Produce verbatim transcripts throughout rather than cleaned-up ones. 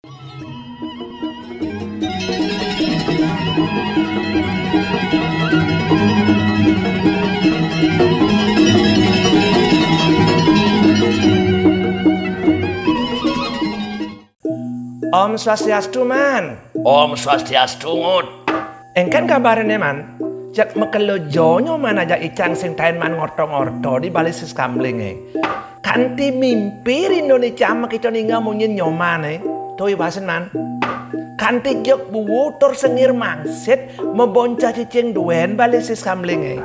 Om Swastiastu, Man. Om Swastiastu, Ngut. Engken kabarné, Man? Jak makelo jo Nyoman ajak icang sing taén Man ngorta-ngorta di balé Sis Kamling é. Kanti mimpi rindu icang makita ningeh munyin Nyoman é. Tuh iwasin, Man. Kanti jek buwu tur sengir mangsit maboncah cicing duén balé Sis Kamling é.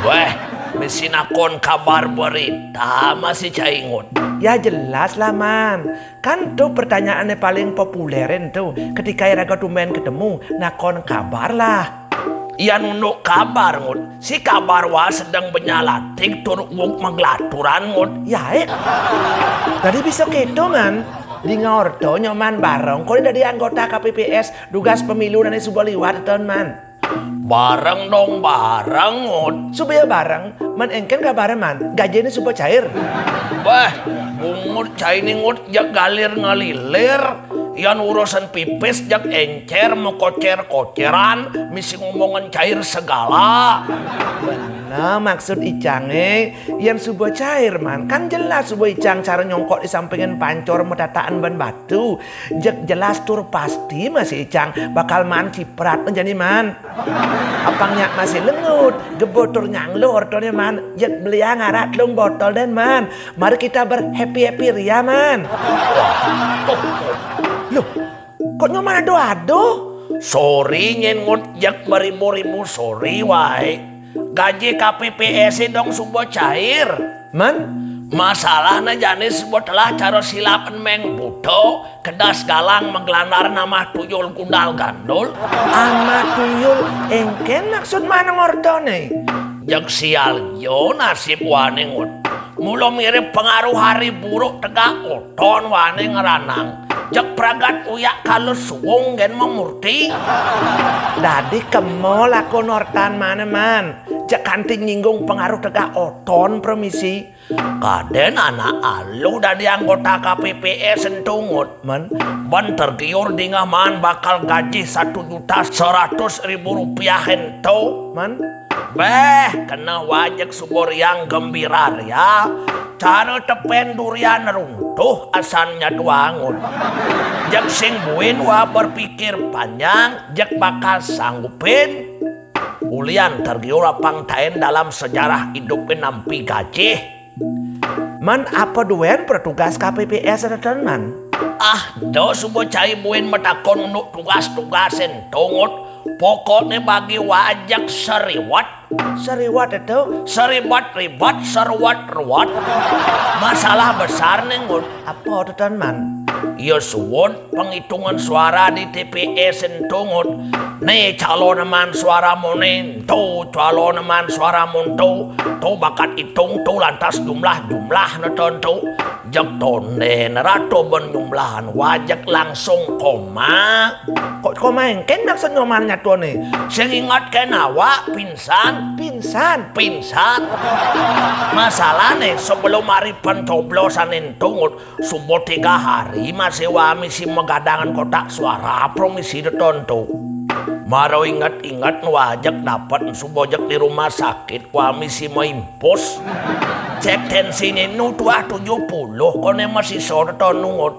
Wéh, misi nakon kabar berita masih cai, Ngut. Ya jelas lah, Man. Kan tuh pertanyaané paling populér éntu. Ketika iraga tumbén ketemu, nakon kabar lah. Yan unduk kabar, Ngut. Si kabar wa sedeng benyalatik tur uk maglaturan, Ngut. Ya, é. Dadi bisa kéto, Man. Di ngorta Nyoman bareng koné dadi anggota K P P S, dugas pemilu nané suba liwat, Ton, Man. Bareng dong, bareng, Ngut. Suba ya bareng, Man, engken kabaré, Man. Gajiné suba cair. Wéh, bungut cai né, Ngut, jak galir ngalilir. Yan urusan pipis jak éncér makocér-kocéran, misi ngomongan cair segala. Nah, maksud icangé, yan suba cair, Man. Kan jelas suba icang cara nyongkok di sampingin pancor matataan ban batu. Jek jelas tur pasti masih icang bakal Man ciprat jani, Man. Apang nyak masih lengut, gebo tur nyanglo ortoné, Man. Jek beliang arak telung botol dén, Man. Mari kita berhappy-happy ria, Man. Loh, kok Nyoman ado-ado? Sorry, nyén, Ngut, jek beribu-ribu sorry waé. Gaji K P P S dong suba cair. Man? Masalahné jani suba telah cara silap Méng Buta, kedas galang maglandar namah tuyul gundal gandul. Amah tuyul, engken maksud Man ngortané? Jeg sial jo nasib wané, Ngut. Mula mirib pengaruh hari buruk tegak oton wané ngranang. Jeg pragat uyak kala suwung gén mamurti. Dadi kema lakon ortan Mané, Man? Jeg kanti nyinggung pengaruh tegak oton, permisi. Kadén anak aluh dadi anggota K P P S éntu, Ngut. Man? Ban tergiur dingeh Man bakal gaji satu juta seratus ribu rupiah éntu, Man. Béh, keneh wa jeg suba riang gembira ria. Cara tepén durian runtuh asan nyatu angut. Jeg sing buin wa berpikir panjang, jeg bakal sanggupin. Ulian tergiur apang taén dalam sejarah idupé nampi gajih. Man, apa duén petugas K P P S teton, Man? Ah, da suba cai buin matakon unduk tugas-tugas éntu, Ngut. Pokokné bagi wa jeg seriwet. Seriwet itu? Seribet-ribet, seruet-ruet. Masalah besar né, Ngut. Apa teton, Man? Ya suud, pengitungan suara di T P S éntu, Ngut. Né calon Man suara muné, tu calon Man suara mun tu, tu bakat itung, tu lantas jumlah-jumlah neton tu. Jeg tondén ratu ban jumlahan wa jeg langsung koma. Kok koma engkén maksud Nyoman nyatuné? Sing inget kén awak pingsan, pingsan, pingsan. Masalahné sebelum hari pencoblosan éntu, Ngut, suba tiga hari masih wa misi magadangan kotak suara, permisi teton tu. Mara inget-inget wa jeg dapet suba jeg di rumah sakit wa misi maimpus. Cek tensiné nu tuah tujuh puluh koné masih sore teton, Ngut.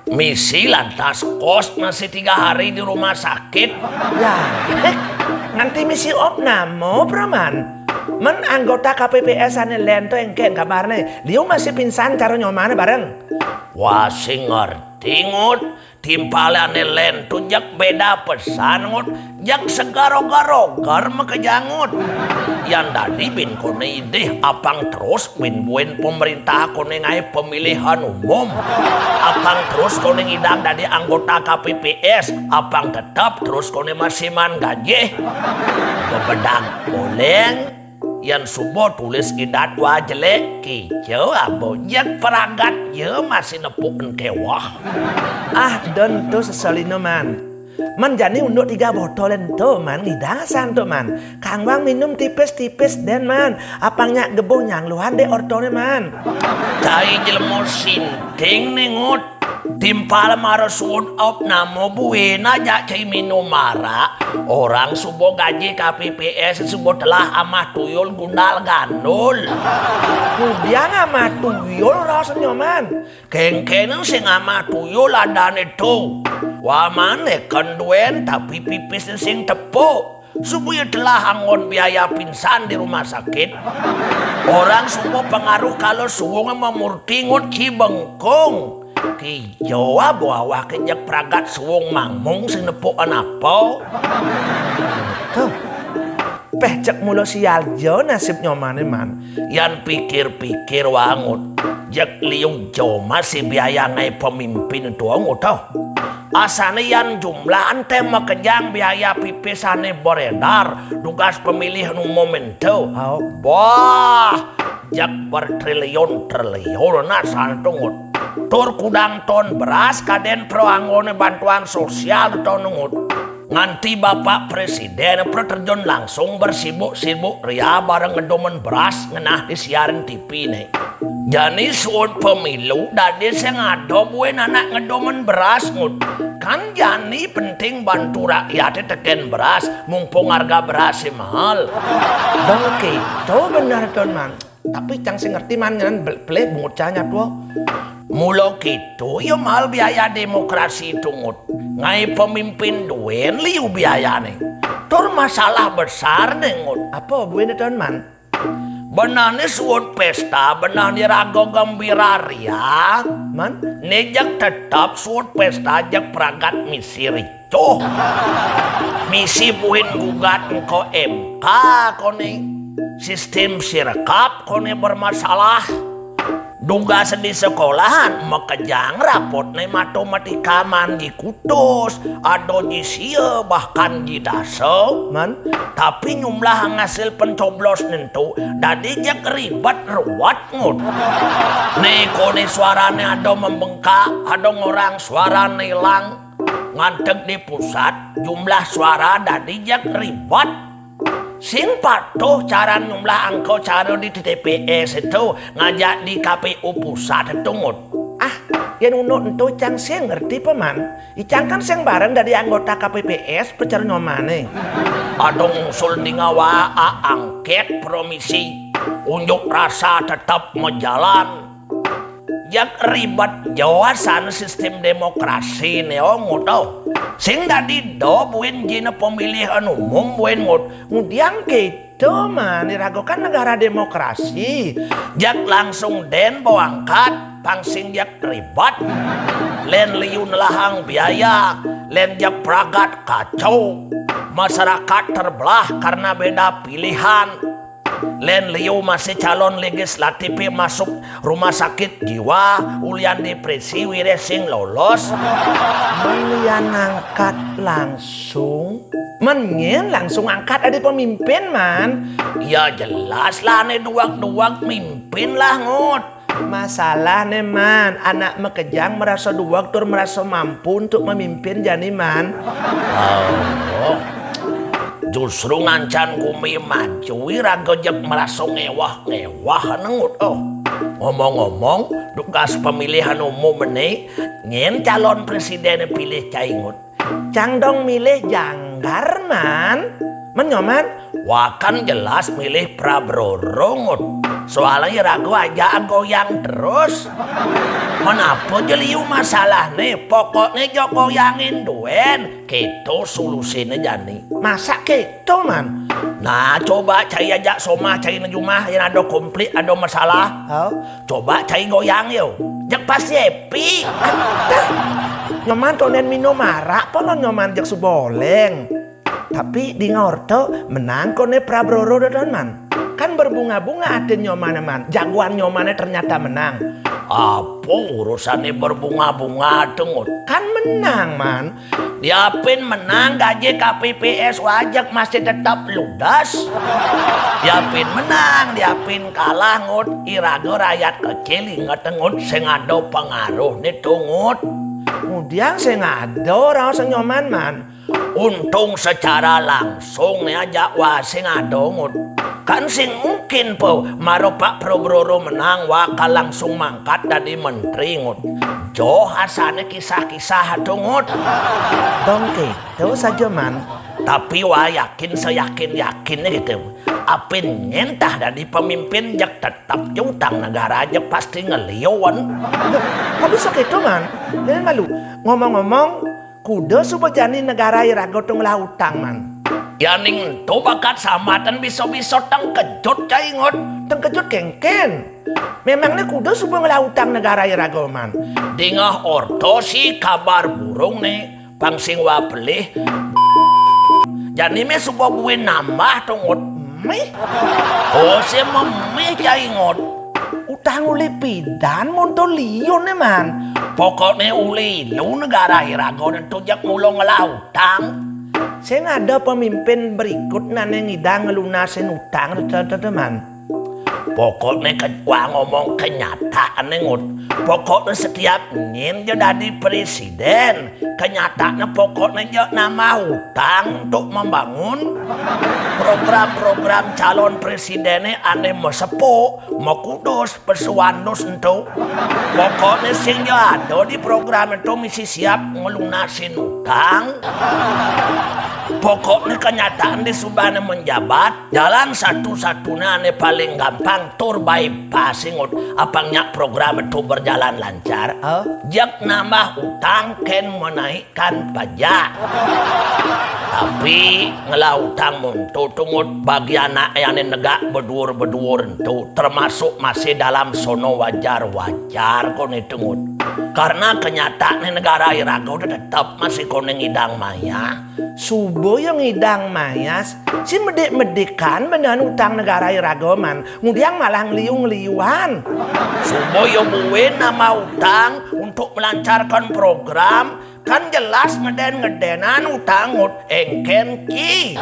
Misi lantas kos masih tiga hari di rumah sakit. Ya, nganti misi opname, Praman. Man, anggota K P P S ané lén to engkén kabarné. Liu masih pingsan karo Nyomané bareng. Wa sing ngerti, Ngut. Timpalé ané lén to jeg béda pesan, Ngut. Jeg segar ogar-ogar makejang, Ngut. Yan dadi bin koné idih apang terus bin buin pemerintah koné ngaé pemilihan umum. Apang terus koné ngidang dadi anggota K P P S, apang tetep terus koné masih maan gajih. Bebedag poléng. Yan suba tulis idat wa jelék, kica aba, jeg pragat ya masih nepukin kéweh. Ah, da ento seselina, Man. Man, jani unduk tiga botol ento, Man, ngidang asan to, Man. Kangwang minum tipis-tipis dén, Man. Apang nyak gebuh nyangluhan dek ortoné, Man. Cai jelema sinting né, Ngut. Timpal mara suud op nama buin ajak cai minum arak. Orang suba gaji K P P S, suba telah amah tuyul gundal gandul. Kudiang amah tuyul raos Nyoman. Kéngkénang sing amah tuyul adané to. Wamahné kén duén tapi pipisné sing tepuk. Suba ia telah anggon biaya pingsan di rumah sakit. Orang suba pangaruh kala suung mamurti ngut ki bengkung. Kija aba awaké jeg pragat suung mangmung sing nepuk anapa. Tuh. Péh cék mula sial ja nasib Nyomané, Man. Yan pikir-pikir wah ngut. Jeg liu ja masih biaya ngaé pemimpin to ngut, oh. Asané yan jumlah enté makejang biaya pipis ané beredar dugas pemilihan umum ento. Hao. Bah, jeg bertriliun-triliun asané to ngut. Tur kudang ton beras kadén pro anggoné bantuan sosial to ngut. Nganti Bapak Presiden pro terjun langsung bersibuk-sibuk ria bareng ngedomen beras ngenah di siaran T V né. Jani suud pemilu dadi sing ada buin anak ngedomen beras ngut. Kan jani penting bantu rakyat tekén beras mumpung harga beras mahal. Bang, kéto bener, Ton Man. Tapi cang sing ngerti, Man, nyan bel-, pelih bungut canya tua. Mula kéto ya mahal biaya demokrasi to ngut. Ngaé pemimpin duén liu biayané. Tur masalah besar né ngut. Apa buin, Ton Man? Benehné suud pesta, benehné raga gembira ria. Man? Né jeg tetep suud pesta jeg pragat misi ricuh. Misi buin gugat ka M K koné. Sistem sirkap koné bermasalah. Dugas di sekolahan makejang rapotné matematika Man ji kutus, ada ji sia, bahkan ji dasa. Man? Tapi jumlah ngasil pencoblos nento dadi jeg ribet ruwet ngut. Né koné suarané ada membengkak, ada ngorang suarané ilang. Nganteg di pusat, jumlah suara dadi jeg ribet. Sing patuh cara nyumlah angka cara di T P S to ngajak di K P U pusat to ngut. Ah, yén unut ento cang sing ngerti, Paman. Icang kan sing bareng dadi anggota K P P S pacar Nyomané. Ada ngusul ninga wah angkét promisi. Unjuk rasa tetep majalan. Jeg ribet ja asané sistem demokrasi né, oh, ngut, oh. Sing dadi da buin jina pemilihan umum buin ngut. Ngudiang kéto, Man, iraga kan negara demokrasi. Jeg langsung dén bawangkat, pang sing jeg ribet. Lén liu nelahang biaya, lén jeg pragat kacau. Masyarakat terbelah karena beda pilihan. Lén liu masih calon legislatif masuk rumah sakit jiwa, ulian depresi wiréh sing lolos. Mén yan angkat langsung. Mén nyén langsung angkat dadi pemimpin, Man. Ya jelas lah, né duweg-duweg mimpin lah ngut. Masalah né, Man, anak makejang merasa duweg tur merasa mampu untuk memimpin jani, Man. Oh, justru ngancan gumi maju, iraga jeg merasa ngéwah-ngéwah né ngut, oh. Ngomong-ngomong, dugas pemilihan umum né, nyén calon presidén pilih cai ngut? Cang dong milih Janggar, Man. Mén Nyoman? Wah, kan jelas milih Prabroro ngut. Soalné iraga ajak goyang terus. Mén apa ja liu masalahné, pokokné ja goyangin duén. Kéto solusiné jani. Masa kéto, Man? Nah, coba cai ajak somah cai né jumah, yén ada konflik, ada masalah. Hao? Coba cai goyang yo. Jeg pasti happy. Antah. Nyoman tondén minum arak, apa lon Nyoman jeg suba oléng. Tapi di ngorta menang koné Prabroro da, Man. Kan berbunga-bunga atin Nyomané, Man. Jagoan Nyomané ternyata menang. Apa urusané berbunga-bunga to ngut? Kan menang, Man. Diapin menang gaji K P P S wajek masih tetep ludes. Diapin menang, diapin kalah ngut, iraga rakyat kecil inget ngut sing ada pengaruhné to ngut. Ngudiang sing ada raos Nyoman, Man. Untung secara langsung né ajak wah sing ada ngut. Kan sing mungkin po, maro Pak Prabowo menang, bakal langsung mangkat dadi menteri, Ngut. Jo asané kisah-kisah to, Ngut. Dong kéto saja, Man. Tapi wa yakin seyakin-yakinné gitu. Apin nyén tah dadi pemimpin, jeg tetep ja utang negara ja pasti ngeliuan. Loh, kok bisa kéto, Man? Jani malu. Ngomong-ngomong, kuda suba jani negara iraga to ngelah utang, Man? Yaning ento bakat samatan bisa-bisa tengkejut, Cai Ngut. Tengkejut kénkén. Memangné kuda suba ngelah utang negara iraga, Man? Dingeh orta si kabar burung né, pang sing wa pelih. Jani mé suba buin nambah to, Ngut. Méh? Oh, si mémih, Cai Ngut. Utang uli pidan monto liuné, Man? Pokokné uli ilu negara iraga ento jeg mula ngelah utang. Sing ada pemimpin berikutné ané ngidang ngelunasin utang to, to, to, Man. Pokokné ke-, wa ngomong kenyataanné, Ngut. Pokokné setiap nyén ja dadi presiden, kenyataanné pokokné ja nambah utang untuk membangun program-program calon presidenné ané masepuh, makudus, pesuandus ento. Pokokné sing ja ada di program ento mesti siap ngelunasin utang. Pokokné kenyataan di subané menjabat, jalan satu-satunya ané paling gampang tur bypass, Ngut. Apang nyak program ento berjalan lancar. Oh. Jeg nambah utang kén menaikkan pajak. Tapi ngelah utang monto to, Ngut, bagi anak ané negak beduur-beduur ento, termasuk masih dalam sono wajar-wajar koné to, Ngut. Karena kenyataanné negara iraga udah tetep masih koné ngidang maya. Suba ya ngidang mayas, si medik-medikan benehan utang negara iraga, Man. Ngudiang malah ngeliu-ngeliuan. Suba ya buin nambah utang untuk melancarkan program, kan jelas ngeden-ngedenan utang, Ngut, éngkén ci.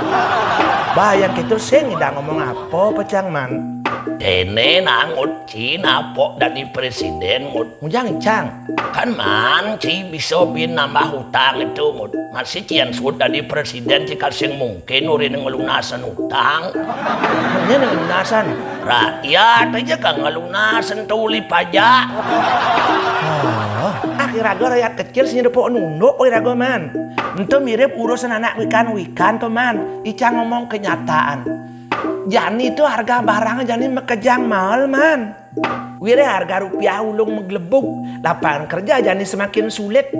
Bah, yang kéto sing ngidang ngomong apa, pecang, Man? Déné nah, Ngut, ci napok dadi presiden, Ngut. Ngudiang, Cang? Kan, Man, ci bisa buin nambah utang ento, Ngut. Masih ci yén suud dadi presiden, ci kan sing mungkin uriné ngelunasin utang. Nyén ngelunasin? Rakyat aja kan ngelunasin to uli pajak. Oh, ah, iraga rakyat kecil sing nyedepok nunduk, oh, iraga, Man. Ento mirip urusan anak wikan-wikan to, Man. Icang ngomong kenyataan. Jani to harga barang jani makejang mahal, Man. Wiréh harga rupiah ulung meglebug, lapangan kerja jani semakin sulit.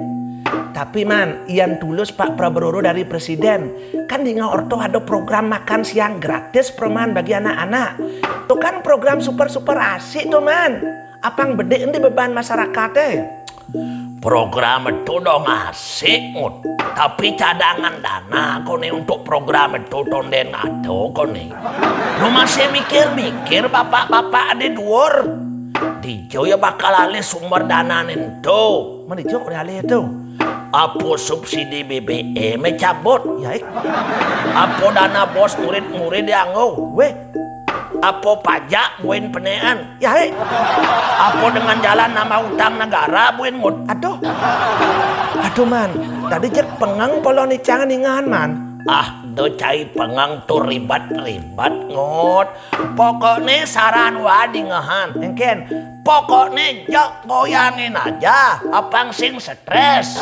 Tapi, Man, yén tulus Pak Prabowo dadi presiden, kan dingeh orta ada program makan siang gratis, Pro, Man, bagi anak-anak. To kan program super-super asik to, Man. Apang bedik endi beban masyarakaté? Program ento dong asik, Ngut. Tapi cadangan dana koné untuk program ento tondén ada koné. Nu masih mikir-mikir bapak-bapak ané duur. Dija ya bakal alih sumber danané ento? Men dija koné alih ento? Apa subsidi B B M cabut? Ya, eh. Apa dana bos murid-murid dianggo? Wéh. Apa pajak buin penekan? Ya, hé. Apa dengan jalan nambah utang negara buin, Ngut? Aduh. Aduh, Man. Tadi jeg pengeng polo nicang ningahan, Man. Ah, do cai pengeng to ribet-ribet, Ngut. Pokokné saran wa dingahan. Éngkén. Pokokné jok goyangin aja, apang sing stres.